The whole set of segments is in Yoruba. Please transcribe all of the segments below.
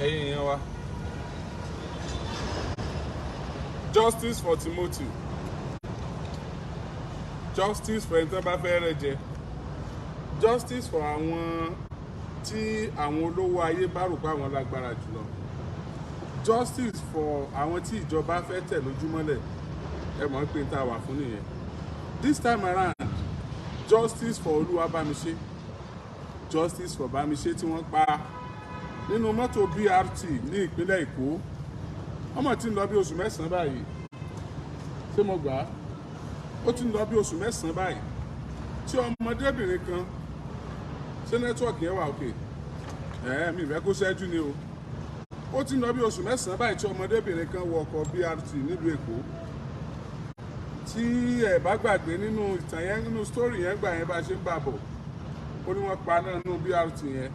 Ẹ̀yin èèyàn wa, justice for Timothy, justice for ẹni tó bá fẹ́ rẹ́ jẹ, justice for àwọn tí àwọn olówó ayé bá rò pé àwọn lágbára jùlọ, justice for àwọn tí ìjọba fẹ́ tẹ̀ lójúmọ́lẹ̀. Ẹ mọ̀ pé tá a wà fún nìyẹn. This time around, justice for Olúwabámiṣé, justice for Bámiṣé tí wọ́n pa nínú mọ́tò BRT ní ìpínlẹ̀ Èkó. Ọmọ tí ń lọ bí oṣù 9 báyìí. Ṣé mo gbà á? Ó ti ń lọ bí oṣù 9 báyìí tí ọmọdébìnrin kan. Ṣé network yẹn wà? Òkè ẹ̀ẹ́ mi ìfẹ́ kó ṣẹ́jú ni o. Ó ti ń lọ bí oṣù 9 báyìí tí ọmọdébìnrin kan wọ ọkọ̀ BRT nílùú Èkó. Tí ẹ bá gbàgbé nínú ìtàn yẹn, nínú story yẹn gbà yẹn, bá ṣe ń bà bọ̀, ó ní wọ́n pa náà nínú BRT yẹn.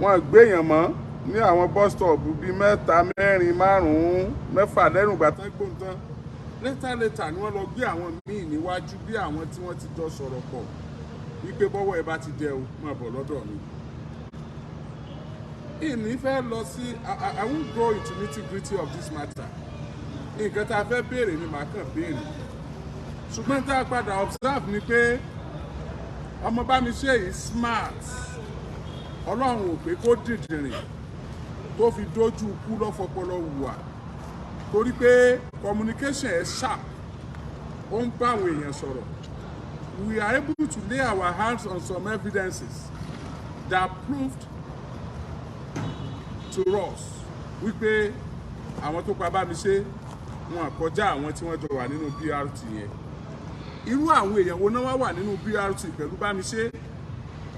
Wọ́n gbéyàn mọ́ ní àwọn bus stop bíi mẹ́ta, mẹ́rin, márùn-ún, mẹ́fà lẹ́rùn ìgbà tán gbóhùn tán. Later later ni wọ́n lọ gbé àwọn míì níwájú, bí àwọn tí wọ́n ti jọ sọ̀rọ̀ pọ̀ wípé bọ́wọ́ ẹ bá ti dẹ o, máa bọ̀ lọ́dọ̀ mi. Ìní fẹ́ lọ sí, I won't go into nitty gritty of this matter. Nǹkan tá a fẹ́ béèrè ni màá kàn béèrè, ṣùgbọ́n tá a padà observe ni pé ọmọ Bámiṣé yìí smart. Ọlọ́run ò pé kó dìndìnrìn tó fi dójú ikú lọ́fọpọlọ wùwà, torí pé communication ẹ̀ sharp, ó ń bá àwọn èèyàn sọ̀rọ̀. We are able to lay our hands on some evidences that proved to us wípé àwọn tó pa Bámiṣé, wọn kọjá àwọn tí wọ́n jọ wà nínú BRT yẹn. Irú àwọn èèyàn wo náà wá wà nínú BRT pẹ̀lú Bámiṣé?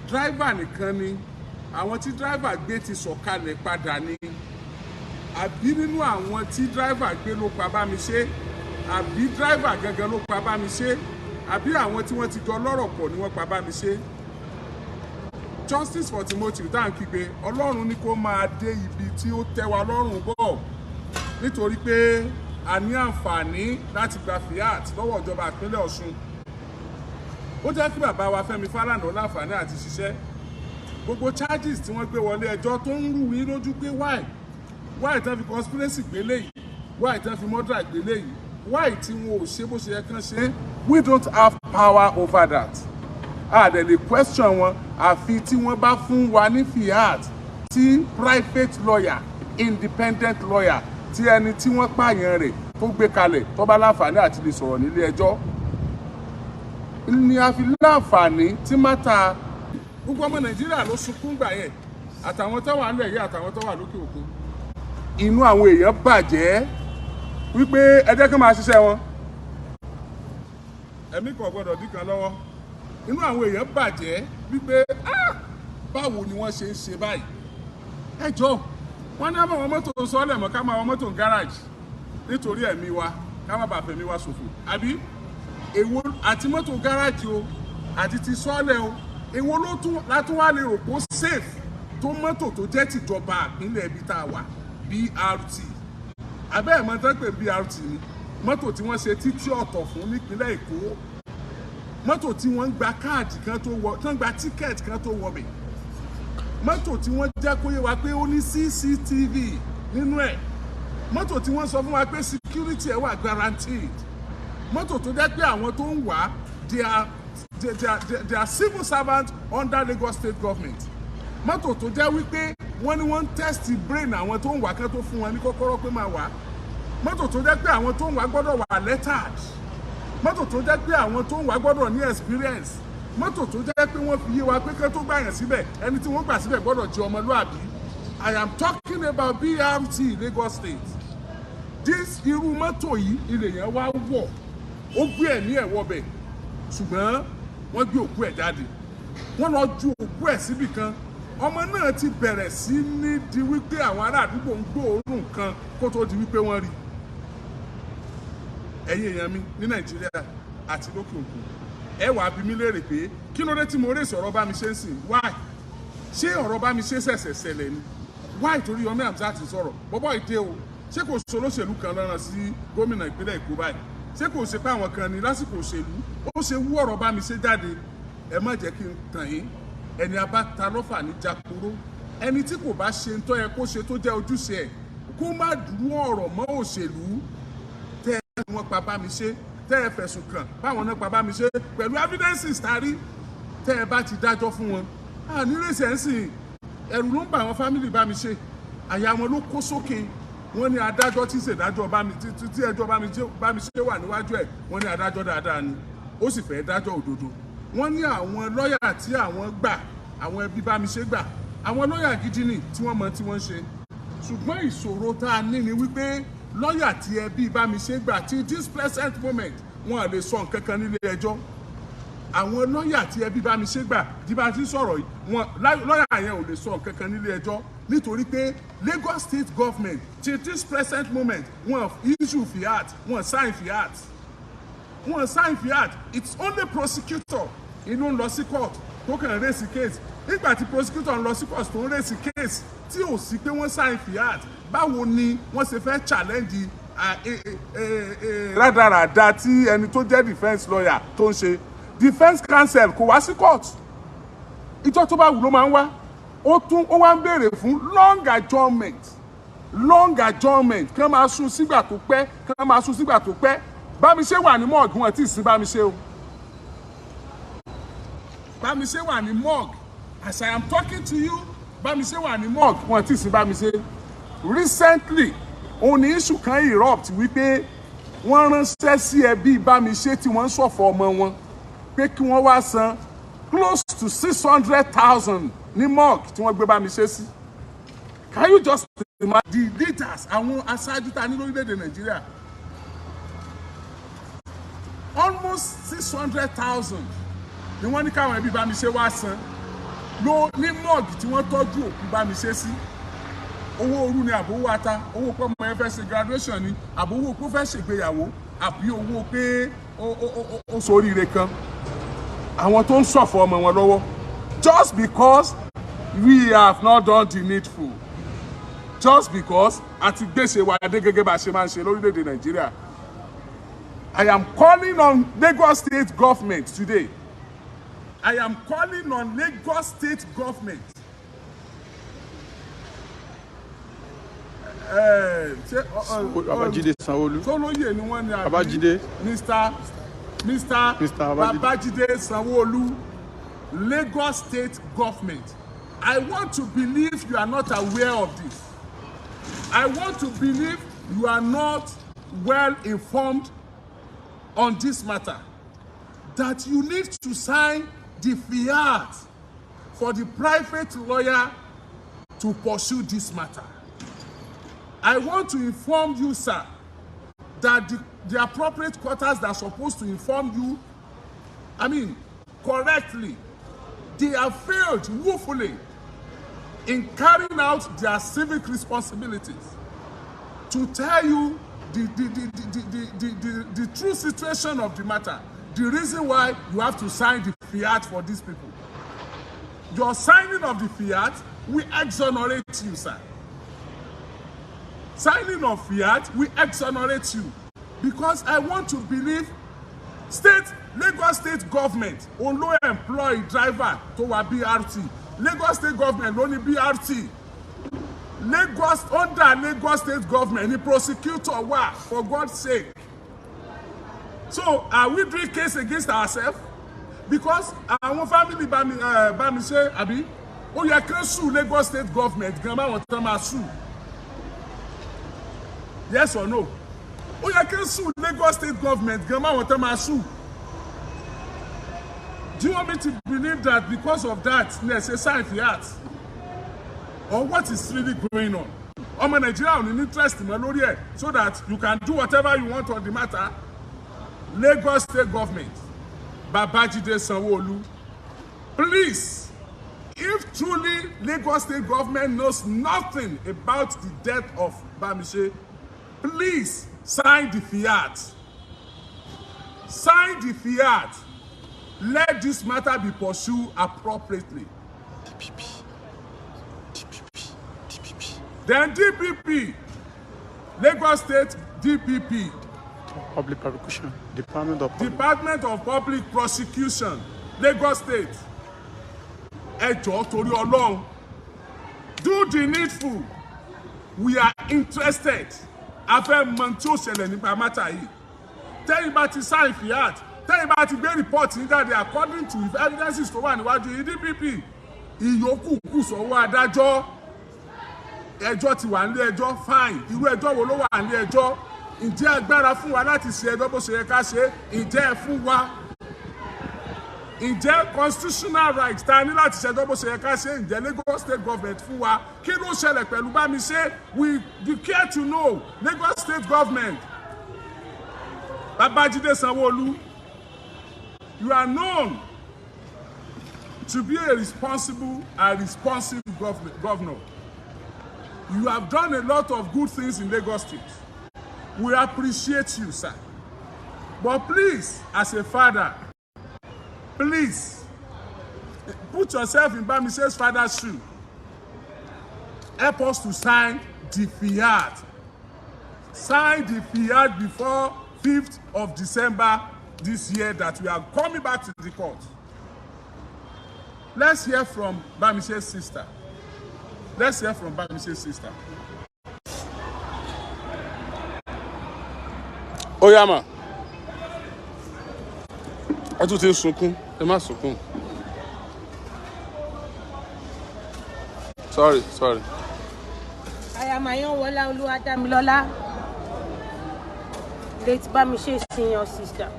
Driver nìkan ni? Àwọn tí driver gbé ti sọ̀kalẹ̀ padà ni? Àbí nínú àwọn tí driver gbé ló pa Bámiṣé? Àbí driver gangan ló pa Bámiṣé? Àbí àwọn tí wọ́n ti jọ lọ́rọ̀ pọ̀ ni wọ́n pa Bámiṣé? Justice for Timothy tá à ń kígbe, Ọlọ́run ní kó máa dé ibi tí ó tẹ́ wa lọ́rùn bọ̀, nítorí pé a ní àǹfààní láti gba fiat lọ́wọ́ ìjọba ìpínlẹ̀ Ọ̀ṣun. Ó jẹ́ kí bàbá wa Fẹ́mi Fálànà láǹfààní àti ṣiṣẹ́. Gbogbo charges tí wọ́n gbé wọlé ẹjọ́ tó ń rú yín lójú pé why tán fi conspiracy gbélé yìí, why tán fi murder gbélé yìí, why tí wọn ò ṣe bó ṣe yẹ kán ṣe, we don't have power over that. A dẹ̀ lè question wọn àfi tí wọ́n bá fún wa ní fiat tí private lawyer, independent lawyer, tí ẹni tí wọ́n pààyàn rẹ̀ tó gbé kalẹ̀, tó bá láǹfààní àti lè sọ̀rọ̀ nílé ẹjọ́ ni a fi láǹfààní tí matter. Gbogbo ọmọ Nàìjíríà ló sunkún gbà yẹn, àtàwọn tó wà nílẹ̀ yìí, àtàwọn tó wà lókè òkun. Inú àwọn èèyàn bàjẹ́ wípé ẹ jẹ́ kí wọ́n máa ṣiṣẹ́ wọn, ẹ̀mí kò gbọ́dọ̀ dí kan lọ́wọ́. Inú àwọn èèyàn bàjẹ́ wípé, "Ah, báwo ni wọ́n ṣe ń ṣe báyìí?" Ẹ jọ, wọ́n ní àwọn mọ́tò sọ́ọ̀lẹ̀ mọ́, ká máa wọ mọ́tò gáràjì nítorí ẹ̀mí wa, ká má bàa fẹ̀mí wa ṣòfò. Àbí èwo àti mọ́tò gáràjì o àti ti sọ́ọ̀lẹ̀ o, èwo ló tún látún wá lè rò pé ó safe tó mọ́tò tó jẹ́ tìjọba ìpínlẹ̀ ibi tá a wà, BRT? Abẹ́ ẹ̀ mọ́ tán pé BRT ni mọ́tò tí wọ́n ṣe títí ọ̀tọ̀ fún nípínlẹ̀ Èkó, mọ́tò tí wọ́n ń gba káàdì kan tó wọ, tán gba ticket kan tó wọ bẹ̀, mọ́tò tí wọ́n jẹ́ kó yé wa pé ó ní CCTV nínú ẹ̀, mọ́tò tí wọ́n sọ fún wa pé security ẹ̀ wà guaranteed, mọ́tò tó jẹ́ pé àwọn tó ń wà, they are civil servants under Lagos State government, mọ́tò tó jẹ́ wípé wọ́n ní wọ́n ń test brain àwọn tó ń wà kán tó fún wọn ní kọ́kọ́rọ́ pé máa wà, mọ́tò tó jẹ́ pé àwọn tó ń wà gbọ́dọ̀ wà lettered, mọ́tò tó jẹ́ pé àwọn tó ń wà gbọ́dọ̀ ní experience, mọ́tò tó jẹ́ pé wọ́n fi yé wa pé kán tó gbàyàn síbẹ̀, ẹni tí wọ́n gbà síbẹ̀ gbọ́dọ̀ jẹ́ ọmọlúàbí. I am talking about BRT Lagos State. This irú mọ́tò yìí ilé yẹn wá wọ̀, ó gbé ẹ̀mí ẹ̀ wọbẹ̀, ṣùgbọ́n wọ́n gbé òkú ẹ̀ jáde, wọ́n lọ ju òkú ẹ̀ síbì kan. Ọmọ náà ti bẹ̀rẹ̀ sí ní di wípé àwọn ará àdúgbò ń gbóòórùn kan kó tó di wípé wọ́n rí. Ẹ̀yin èèyàn mi ní Nàìjíríà àti lókè òkun, ẹ wàá bi mí léèrè pé kí ló dé tí mo raise ọ̀rọ̀ Bámiṣé ń sìn? Why? Ṣé ọ̀rọ̀ Bámiṣé ṣẹ̀ṣẹ̀ ṣẹlẹ̀ ni? Why torí Yomi Hamzat sọ̀rọ̀ bọ́bọ́ ìdè o? Ṣé kò ṣe olóṣèlú kan lọ́rùn sí gómìnà ìpínlẹ̀ Èkó báyìí? Ṣé kò ṣe pé àwọn kan ní lásìkò òṣèlú ó ṣe wú ọ̀rọ̀ Bámiṣé jáde? Ẹ má jẹ́ kí n tàn yín. Ẹni a bá ta lọ́fà ní jakoro. Ẹni tí kò bá ṣe ń tọ́ yẹ kó ṣe tó jẹ́ ojúṣe ẹ̀, kó má dúró ọ̀rọ̀ mọ́ òṣèlú. Tẹ́ ẹ wọ́n pa Bámiṣé, tẹ́ ẹ fẹ̀sùn kàn báwọn náà pa Bámiṣé pẹ̀lú evidences tá a rí, tẹ́ ẹ bá ti dájọ́ fún wọn, ànírèsì ẹ̀ ń sìn. Ẹ̀rù ló ń bà àwọn family Bámiṣé, àyà wọn ló kó sókè. Wọ́n ní adájọ́ tí ṣèdájọ́ bámi tí ẹjọ́ Bámiṣé wà níwájú ẹ̀, wọ́n ní adájọ́ dáadáa ni, ó sì fẹ́ dájọ́ òdodo. Wọ́n ní àwọn lọ́ọ̀yà tí àwọn gbà, àwọn ẹbí Bámiṣé gbà, àwọn lọ́ọ̀yà gidi ni tí wọ́n mọ tí wọ́n ń ṣe. Ṣùgbọ́n ìṣòro tá a ní ni wípé lọ́ọ̀yà tí ẹbí Bámiṣé gbà tí this present moment, wọn à lè sọ nǹkan kan nílé ẹjọ́. Àwọn lọ́ọ̀yà tí ẹbí Bámiṣé gbà tí bá ti sọ̀rọ̀ yìí, wọn lọ́ọ̀yà yẹn ò lè sọ nǹkan kan nílé ẹjọ́, nítorí pé Lagos State Government till this present moment, wọn issue fiat, wọn sign fiat, wọn sign fiat. It's only prosecutor inú ń lọ sí court tó kàn ń raise case. Nígbà tí prosecutor ń lọ sí court tó ń raise case tí ò sí pé wọ́n sign fiat, báwo ni wọ́n ṣe fẹ́ challenge rádaràda tí ẹni tó jẹ́ defence lawyer tó ń ṣe? Defence counsel kò wá sí court. Ìjọ tó bá wù ló máa ń wá. Ó tún ó wá ń béèrè fún long adjournment, long adjournment, kí wọ́n máa sún sígbà tó pẹ́, kí wọ́n máa sún sígbà tó pẹ́. Bámiṣé wà ní morgue, wọn tí ì sin Bámiṣé o. Bámiṣé wà ní morgue as I am talking to you. Bámiṣé wà ní morgue, wọn tí ì sin Bámiṣé. Recently òun ní issue kan erupt wípé wọ́n ránṣẹ́ sí ẹbí Bámiṣé tí wọ́n ń ṣọ̀fọ̀ ọmọ wọn pé kí wọ́n wá san close to 600,000 ní morgue tí wọ́n gbé Bámiṣé sí. Can you just imagine the leaders, àwọn aṣáájú tá a ní lórílẹ̀‐èdè Nàìjíríà? Almost 600,000 ni wọ́n ní káwọn ẹbí Bámiṣé wá san ló ní morgue tí wọ́n tọ́jú òkú Bámiṣé sí. Owó orú ni, àbówó ata, owó pé ọmọ yẹn fẹ́ ṣe graduation ni, àbówó pé ó fẹ́ ṣègbéyàwó, àbí owó pé ó soríire kan. Àwọn tó ń ṣọ̀fọ̀ ọmọ wọn lọ́wọ́, just because we have not done the needful, just because a ti gbèsè wa dé gẹ́gẹ́ bá a ṣe máa ń ṣe lórílẹ̀‐èdè Nàìjíríà. I am calling on Lagos State Government today. I am calling on Lagos State Government. Ṣé Babájídé Sanwó-Olú. Tólóyè ni wọ́n ní, àbí? Babájídé. Mr. Mr. Babájídé. Babájídé Sanwó-Olú, Lagos State Government, I want to believe you are not aware of this. I want to believe you are not well informed on this matter, that you need to sign the fiat for the private lawyer to pursue this matter. I want to inform you, sir, that the appropriate quarters that are supposed to inform you, I mean, correctly, they have failed woefully in carrying out their civic responsibilities to tell you the true situation of the matter, the reason why you have to sign the fiat for these people. Your signing of the fiat will exonerate you, sir. Signing of fiat will exonerate you, because I want to believe state Lagos State Government òun ló employ driver tó wa BRT. Lagos State Government ló ní BRT. Lagos, under Lagos State Government ní prosecutor wà, for God's sake. So are we doing case against ourselves? Because àwọn family Bami Bámiṣé, àbí ó yẹ kán sue Lagos State Government gan báwọn tán máa sue? Yes or no? Ó yẹ kán sue Lagos State Government gan báwọn tán máa sue. Do you want me to believe that because of that ní ẹ ṣe sign fiat, or what is really going on? Ọmọ Nàìjíríà ò ní interest mọ́ lórí ẹ̀, so that you can do whatever you want on the matter. Lagos State Government, Babajide Sanwo-Olu, please, if truly Lagos State Government knows nothing about the death of Bamise, please sign the fiat. Sign the fiat. Let this matter be pursued appropriately. DPP, DPP, DPP. Then DPP, Lagos State DPP, Public Prosecution, Department of Public. Department of Public Prosecution, Lagos State, ẹ jọ̀ọ́, torí Ọlọ́run, Do the needful. We are interested. A fẹ́ mọ tí ó ṣẹlẹ̀ nípa matter yìí. Tẹ́yìn bá ti sign fiat, tẹ́yìn bá ti gbé report yín jáde according to evidences tó wà níwájú yìí, DPP, ìyókù kù sọ́wọ́ adájọ́. Ẹjọ́ ti wà nílé ẹjọ́, fine. Irú ẹjọ́ wo ló wà nílé ẹjọ́? Ǹjẹ́ agbára fún wa láti ṣe ẹjọ́ bó ṣe yẹ ká ṣe? Ǹjẹ́ ẹ fún wa? Ǹjẹ́ constitutional rights ta ní láti ṣẹjọ́ bó ṣe yẹ ká ṣe, ǹjẹ́ Lagos State Government fún wa? Kí ló ṣẹlẹ̀ pẹ̀lú Bámiṣé? We care to know. Lagos State Government, Babajide Sanwo-Olu, you are known to be a responsible and responsive governor. You have done a lot of good things in Lagos State. We appreciate you, sir. But please, as a father, please put yourself in Bamise's father's shoe. Help us to sign the fiat. Sign the fiat before 5th of December this year that we are coming back to the court. Let's hear from Bamise's sister. Let's hear from Bamise's sister. Ó yá mà, ẹ tún ti ń sunkún, ẹ má sunkún. Sorry, sorry. I am Ayanwola Oluwadamilola, late Bamise senior sister.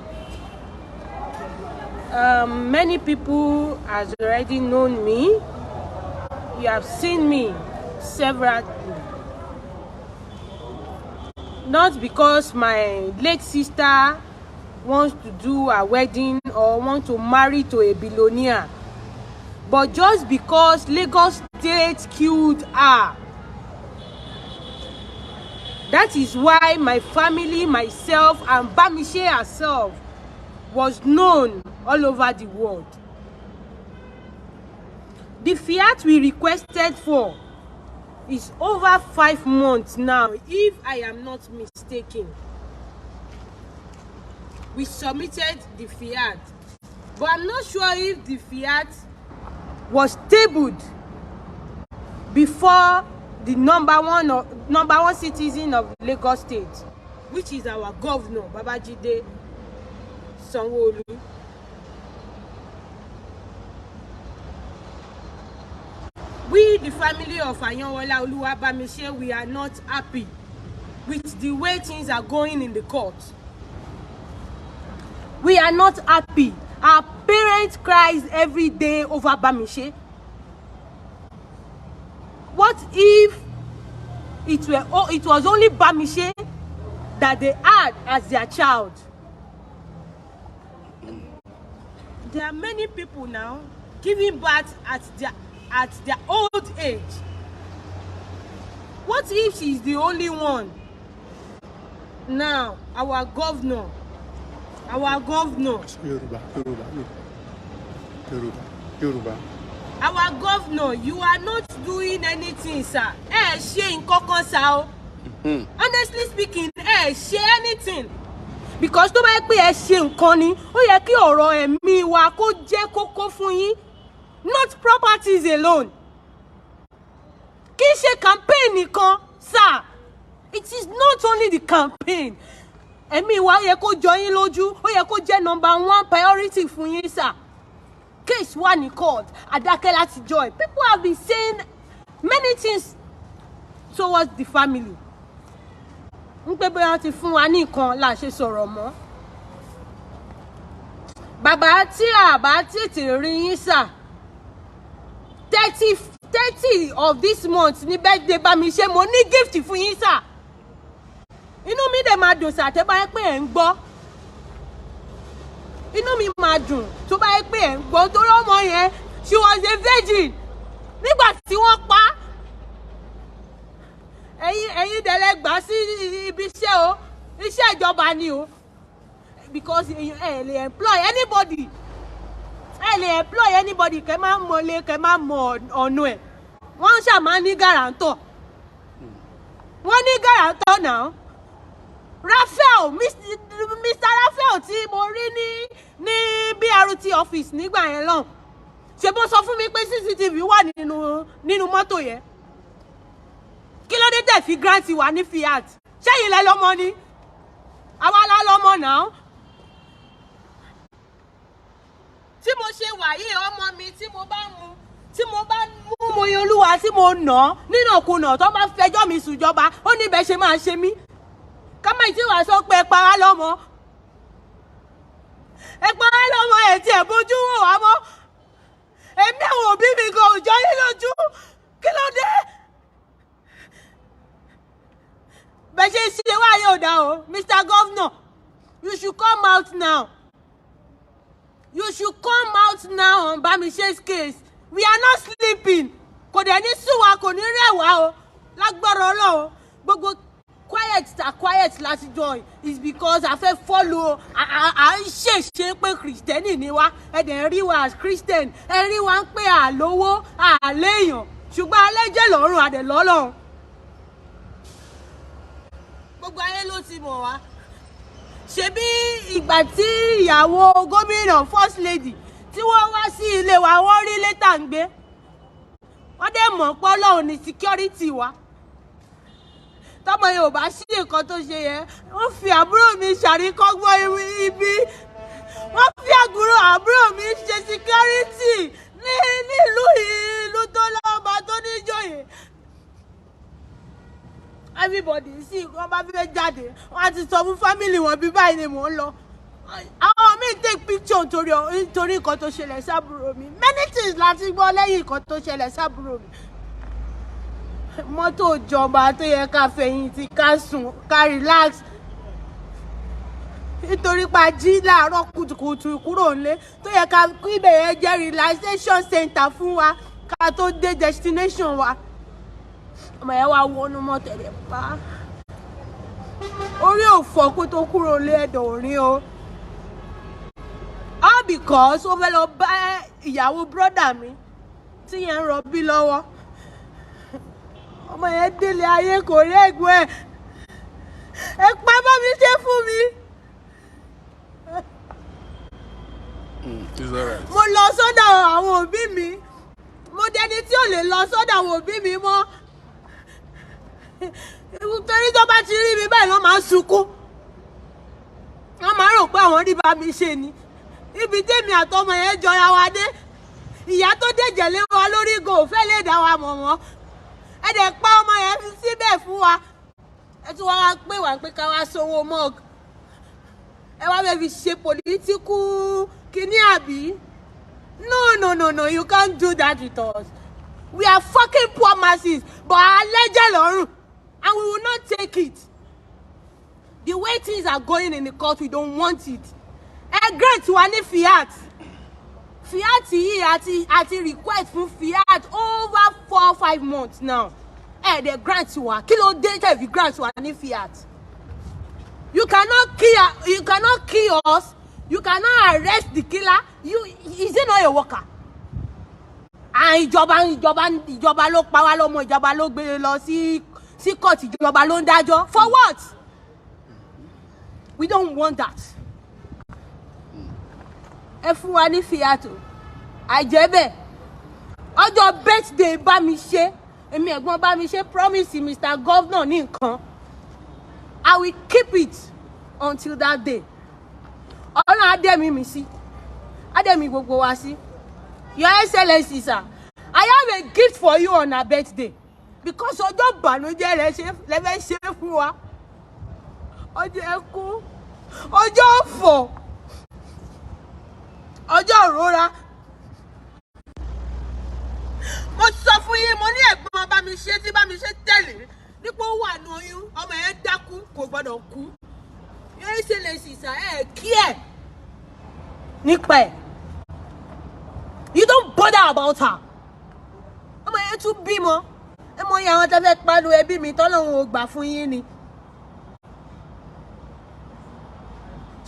Many people has already known me. You have seen me several. Not because my late sister wants to do a wedding or want to marry to a billionaire, but just because Lagos State killed her. That is why my family, myself, and Bamise herself was known all over the world. The fiat we requested for is over 5 months now, if I am not mistaken. We submitted the fiat, but I'm not sure if the fiat was tabled before the number one citizen of Lagos State, which is our governor, Babajide Sanwo-Olu. We, the family of Ayanwola Oluwabamise, we are not happy with the way things are going in the court. We are not happy. Our parents cries every day over Bamise. What if it was only Bamise that they had as their child? There are many people now giving birth at their old age. What if she's the only one? Now, our governor, Yorùbá, Yorùbá, Yorùbá, Yorùbá. Our governor, you are not doing anything, sir. Ẹ ṣe nǹkan kan sir o. Honestly speaking, ẹ ṣe anything. Because tó bá yẹ pé ẹ ṣe nǹkan ni, ó yẹ kí ọ̀rọ̀ ẹ̀mí wa kó jẹ́ kókó fún yín. Not properties alone. Kì í ṣe campaign nìkan, sir. It is not only the campaign. Ẹ̀mí wa yẹ kó jọ yín lójú, ó yẹ kó jẹ́ number one priority fún yín, sir. Case wà ní court, adákẹ́ láti joy. People have been saying many things towards the family. Ń pé bóyá wọ́n ti fún wa ní nǹkan là ṣe sọ̀rọ̀ mọ́. Bàbá, tí a bá tètè rí yín sir, 30 of this month ní birthday Bámiṣé, mo ní gift fún yín sir. Inú mi dẹ̀ máa dùn sir tẹ́ bá yẹ pé ẹ̀ ń gbọ́. Inú mi máa dùn tó bá yẹ pé ẹ̀ ń gbọ́, torí ọmọ yẹn, she was a virgin nígbà tí wọ́n pa á. Ẹ̀yin dẹ̀lẹ́ gbà sí ibi iṣẹ́ o, iṣẹ́ ìjọba ni o, because ẹ lè employ anybody, ẹ lè employ anybody kẹ́ máa mọ̀lé, kẹ́ máa mọ ọ̀nà ẹ̀. Wọ́n ṣàmá ní guarantor, wọ́n ní guarantor náà. Raphael, Mr. Raphael tí mo rí ní BRT office nígbà yẹn lọ́hùn, ṣe bó sọ fún mi pé CCTV wà nínú mọ́tò yẹn. Kí ló dé tẹ̀ fi grant wa ní fiat? Ṣẹ́yìn lẹ lọ́mọ ni? Àwa la lọ́mọ náà. Tí mo ṣe wà yìí, ọmọ mi tí mo bá mú, tí mo bá mú Moyolúwa, tí mo nà án nínàkunà, tó bá fẹjọ́ mi sùjọba, ó ní bẹ́ẹ̀ ṣe máa ṣe mí. Kámá tí wàá sọ pé ẹ para lọ́mọ, ẹ para lọ́mọ, ẹ̀ tí ẹ̀ bójú wò wá mọ́. Èmi àwọn òbí mi gan ò jọ yín lójú. Kí ló dé? Bẹ́ẹ̀ ṣe ṣe wá yóò dá o. Mr. Governor, you should come out now. You should come out now on Bamise's case. We are not sleeping. Kò dẹ̀ ní sú wa, kò ní rẹ̀ wá o, lágbára Ọlọ́run. Gbogbo quiet ta quiet láti join is because a fẹ́ follow, à ń ṣèṣe pé Christian ni wá. Ẹ dẹ̀ ń rí wa as Christian, ẹ rí wa ń pé àlówó àléèyàn, ṣùgbọ́n alẹ́jẹ̀ lọ́rùn àdẹ̀ lọ́lọ́run. Gbogbo ayé ló ti mọ̀ wá. Ṣebí ìgbà tí ìyàwó gómìnà, first lady, tí wọ́n wá sí ilé wa, wọ́n rí létà ń gbé, wọ́n dẹ̀ mọ̀ pé Ọlọ́run ní security wa. Tọmọ Yorùbá sí nǹkan tó ṣe yẹn, wọ́n fi àbúrò mi ṣàríkọ́gbọ́n ibi, wọ́n fi àbúrò mi ṣe security ní nílùú ìlú tó lọ́ba tó níjòyè. Everybody sì, wọ́n bá fẹ́ jáde, wọ́n á ti sọ fún family wọn bí báyìí ni mò ń lọ. Àwọn míì take picture nítorí nǹkan tó ṣẹlẹ̀ sábúrò mi. Many things láti gbọ́ lẹ́yìn nǹkan tó ṣẹlẹ̀ sábúrò mi. Mọ́tò ìjọba tó yẹ ká fẹ̀yìntì, ká sùn, ká relax, nítorí pa jí láàárọ̀ kùtùkùtù kúrò nílé, tó yẹ ká kí ibẹ̀ yẹn jẹ́ relaxation center fún wa ká tó dé destination wa, ọmọ yẹn wá wọnú mọ́tò ẹ̀ pa. Orí ò fọ́ kó tó kúrò lé, ẹ̀dọ̀ òrín o, all because ó fẹ́ lọ bá ìyàwó brother mi tí yẹn ń rọbí lọ́wọ́. Ọmọ yẹn délé ayé, kò rí ẹ̀gbọ́n ẹ̀. Ẹ pa bá mi ṣe fún mi. It's alright. Mo lọ sọ́dọ̀ àwọn òbí mi, mo dẹni tí ò lè lọ sọ́dọ̀ àwọn òbí mi mọ́, torí tó bá ti rí mi báyìí, wọ́n máa ń sunkún, wọ́n máa ń rò pé àwọn rí bá mi ṣe ni. Ibi tèmi àtọmọ yẹn jọra wa dé, ìyá tó dẹ̀jẹ̀ lé wa lórí gan ò fẹ́ lè dá wa mọ̀ wọ́n. Ẹ dẹ̀ pa ọmọ yẹn fi síbẹ̀ fún wa, ẹ tún wá wá pè wá pé ká wá sanwó morgue. Ẹ wá fẹ́ fi ṣe political kíní àbí? No, no, no, no, you can't do that with us. We are fucking poor masses, but alẹ́jẹ̀ lọ́rùn, and we will not take it. The way things are going in the court, we don't want it. Ẹ grant wa ní fiat. Fiat yìí, àti request fún fiat over 4-5 months now. Ẹ dẹ̀ grant wa. Kí ló dé tẹ̀ fi grant wa ní fiat? You cannot kill us. You cannot arrest the killer. You is it not a worker? And ìjọba ló pa wá lọ́mọ, ìjọba ló gbé lọ sí court, ìjọba ló ń dájọ́. For what? We don't want that. Ẹ fún wa ní fiat o, àìjẹ́ bẹ́ẹ̀, ọjọ́ birthday bá mi ṣe, èmi ẹ̀gbọ́n bá mi ṣe promise Mr. Governor ní nǹkan. I will keep it until that day. Ọlọ́run á dẹ̀mí mi sí, á dẹ̀mí gbogbo wa sí. Your Excellency sir, I have a gift for you on her birthday, because ọjọ́ ìbànújẹ́ lẹ ṣe lẹ fẹ́ ṣe fún wa, ọjọ́ ẹkún, ọjọ́ ọ̀fọ̀, ọjọ́ ìrora. Mo sọ fún yín, mo ní ẹ̀gbọ́n bá mi ṣe tí bá mi ṣe tẹ̀lé nípò wà ní oyún, ọmọ yẹn dákú, kò gbọ́dọ̀ kú. Your Excellency sir, ẹ kí ẹ nípa ẹ̀. You don't bother about her. Ọmọ yẹn tún bímọ. Ẹ mọ iye àwọn tẹ́ fẹ́ pariwo ẹbí mi tọ́lọ́run ò gbà fún yín ni.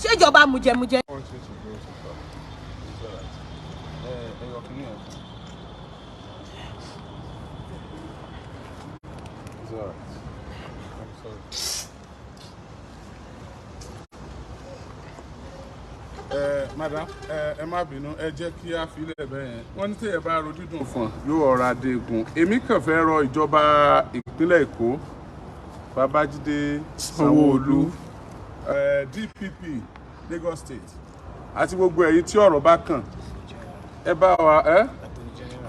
Ṣé ìjọba mùjẹmùjẹ? I want you to go to talk. It's alright. Ẹ yọ kìíní ẹ̀ fún. It's alright. I'm sorry. Ẹ madam, ẹ má bínú, ẹ jẹ́ kí a filẹ̀ bẹ́ẹ̀ yẹn. Wọ́n ní téèyàn bá ro dídùn fún yóò ọ̀rá déegun. Èmi kàn fẹ́ rọ ìjọba ìpínlẹ̀ Èkó, Babájídé Sanwó-Olú, DPP Lagos State àti gbogbo ẹ̀yin tí ọ̀rọ̀ bá kàn, ẹ bá wa ẹ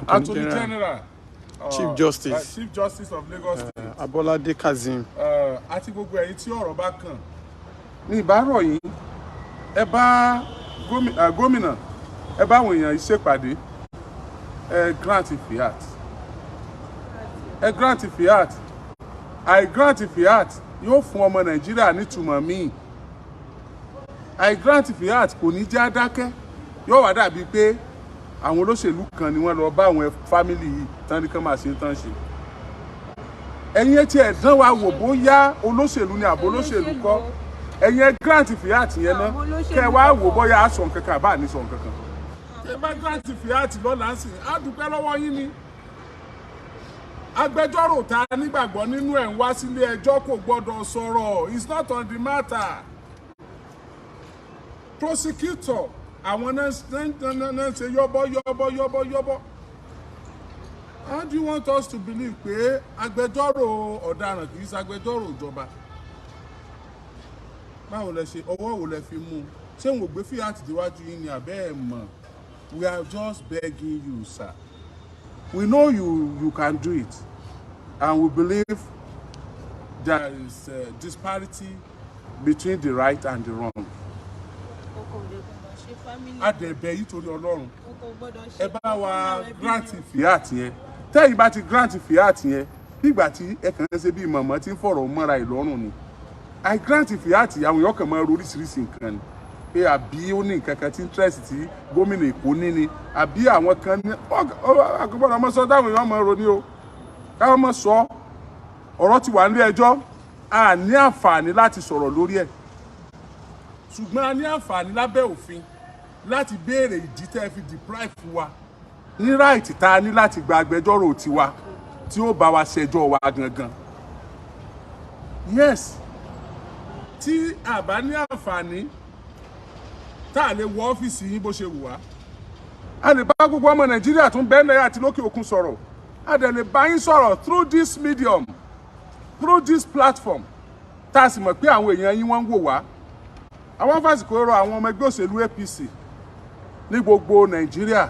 Attorney General, Chief Justice. Chief Justice of Lagos State, Abolade Kazeem. Àti gbogbo ẹ̀yin tí ọ̀rọ̀ bá kàn ní ìbárọ̀ yín, ẹ bá gómìnà, ẹ bá àwọn èèyàn yìí ṣèpàdé. Ẹ grant fiat, ẹ grant fiat. Àì grant fiat yóò fún ọmọ Nàìjíríà nítumọ̀ míì. Àì grant fiat kò ní já dákẹ́, yóò wá dàbí pé àwọn olóṣèlú kan ni wọ́n lọ bá àwọn family yìí tán ní kán máa ṣe tán ṣe. Ẹ̀yin ẹ tiẹ̀ dán wa wò bóyá olóṣèlú ni àbó olóṣèlú kọ́. Ẹ̀yin ẹ grant fiat yẹn ná, Àwọn olóṣèlú kẹ́ ẹ wá wò kọ́. bóyá a sọ nǹkan kan àbá ní sọ nǹkan kan. Ẹ bá grant fiat lọ́la ń sìn, á dúpẹ́ lọ́wọ́ yín ni. Agbẹjọ́rò ta nígbàgbọ́ nínú ẹ̀ ń wá sílé ẹjọ́, kò gbọ́dọ̀ sọ̀rọ̀, it's not on the matter. Prosecutor, àwọn náà ṣe yọ́bọ́ yọ́bọ́ yọ́bọ́ yọ́bọ́. How do you want us to believe pé agbẹjọ́rò ọ̀daràn kì í ṣe agbẹjọ́rò ìjọba? Báwo lẹ ṣe, ọwọ́ wo lẹ fi mú un? Ṣé wọn ò gbé fiat déwájú yín ni àbẹ́ ẹ̀ mọ̀? We are just begging you, sir. We know you can do it, and we believe there is a disparity between the right and the wrong. Adẹ̀bẹ̀ yìí, torí Ọlọ́run, ẹ bá wa grant fiat yẹn. Tẹ́yìn bá ti grant fiat yẹn, nígbà tí ẹ kàn ń ṣe bí mọ̀mọ́ tí ń fọ̀rọ̀ mọ́ra ìlọ́rùn ni. I grant fiat, àwọn èèyàn kàn máa ro oríṣiríṣi nǹkan ni, pé àbí ó ní nǹkan kan tí interest tí gómìnà Èkó ní ni, àbí àwọn kan ní àgbọ̀dọ̀ ọmọ sọ táwọn èèyàn máa ro ní o. Káwọn mọ̀ sọ ọ̀rọ̀ ti wà nílé ẹjọ́, a ní àǹfààní láti sọ̀rọ̀ lórí ẹ̀, ṣùgbọ́n a ní àǹfààní lábẹ́ òfin láti béèrè ìdí tẹ́ ẹ fi deprive wa ní right tá a ní láti gba agbẹjọ́rò tiwa tí ó bá wa ṣẹjọ́ wa gangan. Yes, tí a bá ní àǹfààní tá a lè wọ ọ́fíìsì yín bó ṣe wù wá, a lè bá gbogbo ọmọ Nàìjíríà tún bẹ́ẹ̀ náírà àti lókè òkun sọ̀rọ̀, a dẹ̀ lè bá yín sọ̀rọ̀ through this medium, through this platform, tá a sì mọ̀ pé àwọn èèyàn yín wọ́n ń wò wá. Àwọn fásitì rọ àwọn ọmọ ẹgbẹ́ òṣèlú APC ní gbogbo Nàìjíríà,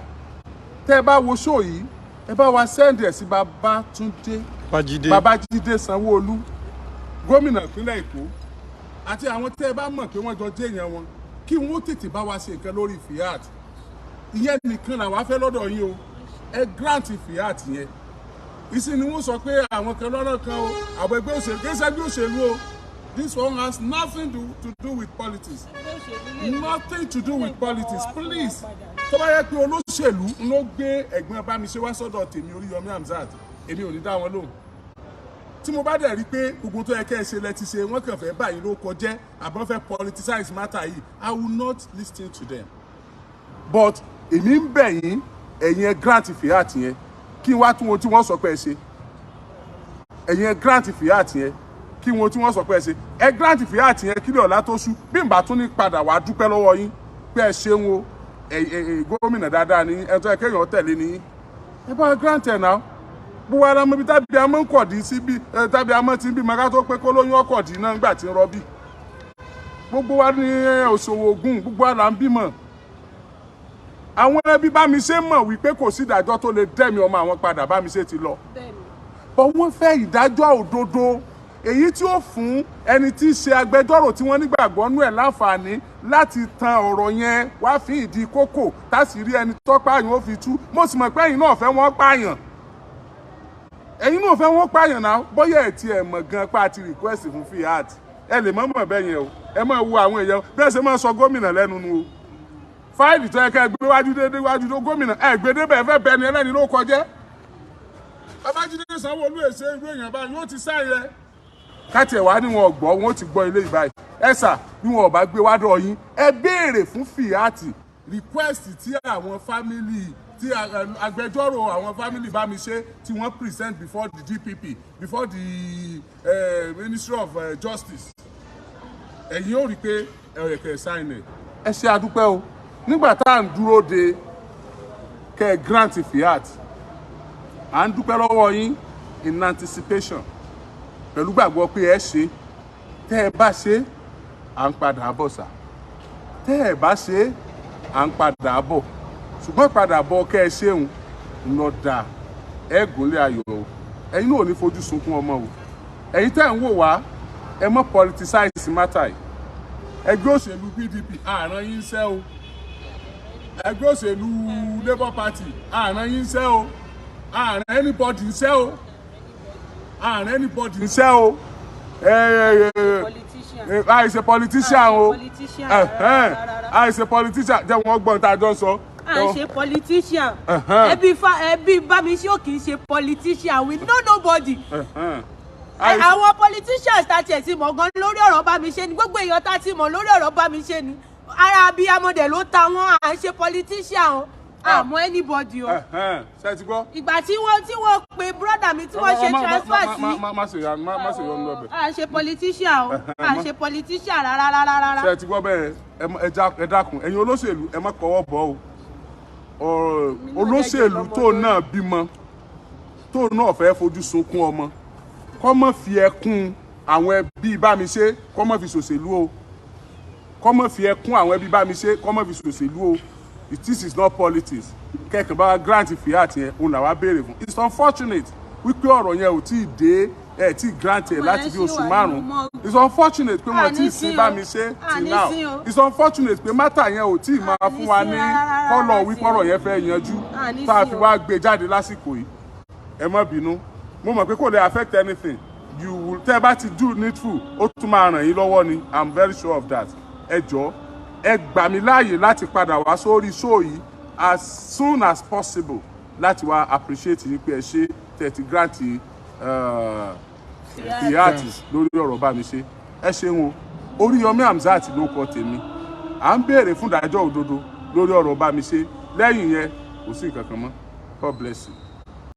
tẹ́ ẹ bá wo show yìí, ẹ bá wa send ẹ̀ sí Babátúndé Babájídé. Babájídé Sanwó-Olú, gómìnà ìpínlẹ̀ Èkó, àti àwọn tẹ́ ẹ bá mọ̀ pé wọ́n jọ jẹ́ èèyàn wọn, kí wọ́n tètè bá wa ṣe nǹkan lórí fiat. Ìyẹn nìkan làwa fẹ́ lọ́dọ̀ yín o. Ẹ grant fiat yẹn. Ìsìn ni wọ́n sọ pé àwọn kan lọ́nà kan o, àwọn ẹgbẹ́ òṣèlú kì í ṣe ẹgbẹ́ òṣèlú o. This one has nothing to do with politics, nothing to do with politics. Please, tó bá yẹ pé olóṣèlú ló gbé ẹ̀gbọ́n Bámiṣe wá sọ́dọ̀ tèmi, Oríyọmí Hamzat, èmi ò ní dá wọn lóhùn. Tí mo bá dẹ̀ rí pé gbogbo tó yẹ kẹ́ ẹ ṣe lẹ ti ṣe, wọ́n kàn fẹ́ báyìí ló kọjẹ́ àbọ̀n fẹ́ politicize matter yìí, I will not listen to them. But èmi ń bẹ̀ yín, ẹ̀yin ẹ grant fiat yẹn, kí n wá tún wọn tí wọ́n sọ pé ẹ ṣe. Ẹ̀yin ẹ grant fiat yẹn, kí wọn tí wọ́n sọ pé ẹ ṣe. Ẹ grant fiat yẹn kí lè ọ̀la tó ṣú, bí n bá tún ní padà wá dúpẹ́ lọ́wọ́ yín pé ẹ ṣeun o, ẹ ẹ gómìnà dáadáa ní ẹ tó ẹ kéèyàn tẹ̀lé ní. Ẹ bá grant ẹ náà. Gbogbo ara mọ ibi tábí amọ́ ń kọ̀dí sí, bí tábí amọ́ ti ń bí maka tó pé kó lóyún ọkọ̀dí náà ńgbà tí ń rọbí. Gbogbo wa ní òṣòwò ògùn, gbogbo wa là ń bímọ. Àwọn ẹbí Bámiṣe mọ̀ wípé kò sí ìdájọ́ tó lè dẹ́mi ọmọ àwọn padà, Bámiṣe ti lọ, bọ́ wọ́n fẹ́ ìdájọ́ òdodo, èyí tí ó fún ẹni tí í ṣe agbẹjọ́rò tí wọ́n nígbàgbọ́ nú ẹ̀ láǹfààní láti tan ọ̀rọ̀ yẹn wá fi ìdí kókò tásìrí ẹni tó pààyàn ó fi tú. Mo sì mọ̀ pé ẹ̀yin náà fẹ́ wọ́n pààyàn, ẹ̀yin náà fẹ́ wọ́n pààyàn náà. Bóyá ẹ̀ tiẹ̀ mọ̀ gan pa àti request fún fiat, ẹ lè mọ̀ mọ̀ bẹ́ẹ̀ yẹn o. Ẹ máa wo àwọn èèyàn bí ẹ ṣe máa sọ gómìnà lẹ́nu nu o. Fáìlì tó yẹ ká ẹ gbé wájú dédé wájú tó gómìnà, ẹ gbé débẹ̀, ẹ fẹ́ bẹ́ẹ̀ ni ẹlẹ́ni ló kọjẹ́. Babájídé Sanwó-Olú èsè irú èèyàn báyìí yóò ti sáì rẹ káti ẹ̀ wá ní wọn gbọ́, wọn ó ti gbọ́ ilé ìbáyìí. Ẹ sà, bí wọn ò bá gbé wá dọ̀ yín, ẹ béèrè fún fiat request tí àwọn family, tí agbẹjọ́rò àwọn family Bámiṣe tí wọ́n present before the DPP, before the Ministry of Justice. Ẹ̀yin ó rí i pé ẹ yẹ kẹ́ ẹ sign ẹ̀. Ẹ ṣe, àdúpẹ́ o. Nígbà tá à ń dúró de kẹ́ ẹ grant fiat, à ń dúpẹ́ lọ́wọ́ yín in anticipation, pẹ̀lú gbàgbọ́ pé ẹ ṣe. Tẹ́ ẹ bá ṣe, à ń padà bọ̀ sà. Tẹ́ ẹ bá ṣe, à ń padà bọ̀. Ṣùgbọ́n padà bọ̀ kẹ́ ẹ ṣeun lọ dà, ẹ gúnlẹ̀ ayọ̀ o. Ẹ̀yin náà ò ní fojú sunkún ọmọ o. Ẹ̀yin tẹ́ ń wò wá, ẹ mọ́ politicize matter yìí. Ẹgbẹ́ òṣèlú PDP, àrán yín ṣẹ́ o. Ẹgbẹ́ òṣèlú Labour Party, àrán yín ṣẹ́ o. Àrán anybody ń ṣẹ́ o. Àrán anybody ń ṣẹ́ o. Politician. Àìṣe politician o. Politician, Ẹ̀hẹ́n. rárá, rárá. Àìṣe politician, jẹ́ wọ́n gbọ́n tá a jọ ń sọ. À ń ṣe politician. Ẹbí fa ẹbí Bámiṣé ò kì í ṣe politician. We know nobody. Ẹ̀hẹ́n. Àwọn politicians tá tiẹ̀ ti mọ̀ gan lórí ọ̀rọ̀ Bámiṣé ni, gbogbo èèyàn tá ti mọ̀ lórí ọ̀rọ̀ Bámiṣé ni, ara abiyamọ dẹ̀ ló ta wọ́n. À ń ṣe politician o, àmọ́ anybody o. Ẹ̀hẹ́n. Ṣé ẹ ti gbọ́? Ìgbà tí wọ́n pe brother mi tí wọ́n ṣe transfer sí. Má ṣe ya, má ṣe yọnu lọ́bẹ̀. À ń ṣe politician o, à ń ṣe politician rárá rárá rárá. Ṣé ẹ ti gbọ́ bẹ́ẹ̀? Ẹ dákun, ẹ̀yin olóṣèlú, ẹ má kọwọ́ bọ̀ o. Ọ̀rọ̀ olóṣèlú tó náà bímọ, tó náà fẹ́ fojú sunkún ọmọ, kọ́ mọ́ fi ẹkún àwọn ẹbí Bámiṣé, kọ́ mọ́ fi ṣòṣèlú o. Kọ́ mọ́ fi ẹkún àwọn ẹbí Bámiṣé, kọ́ mọ́ fi ṣòṣèlú o. This is not politics. Kẹ́kàn bá wa grant fiat yẹn, òun làwa béèrè fún. It's unfortunate wípé ọ̀rọ̀ yẹn ò tí ì dé, ẹ̀ tí ì grant ẹ̀ láti bí oṣù 5. It's unfortunate pé wọ́n ti sin Bámiṣé till now. It's unfortunate pé matter yẹn ò tí ì máa fún wa ní kọ́lọ̀ wípé ọ̀rọ̀ yẹn fẹ́ yanjú tá a fi wá gbé jáde lásìkò yìí. Ẹ má bínú, mo mọ̀ pé kò lè affect anything. You will, tẹ́ ẹ bá ti do needful, ó tún máa ràn yín lọ́wọ́ ni. I'm very sure of that. Ẹ jọ̀ọ́, ẹ gbà mí láàyè láti padà wá sórí show yìí as soon as possible láti wá appreciate yín pé ẹ ṣe tẹ́ ti grant fiat lórí ọ̀rọ̀ Bámiṣé. Ẹ ṣeun o. Oríyọmí Hamzat ló kọ tèmi. À ń béèrè fún ìdájọ́ òdodo lórí ọ̀rọ̀ Bámiṣé. Lẹ́yìn yẹn, kò sí nǹkan kan mọ́. God bless you.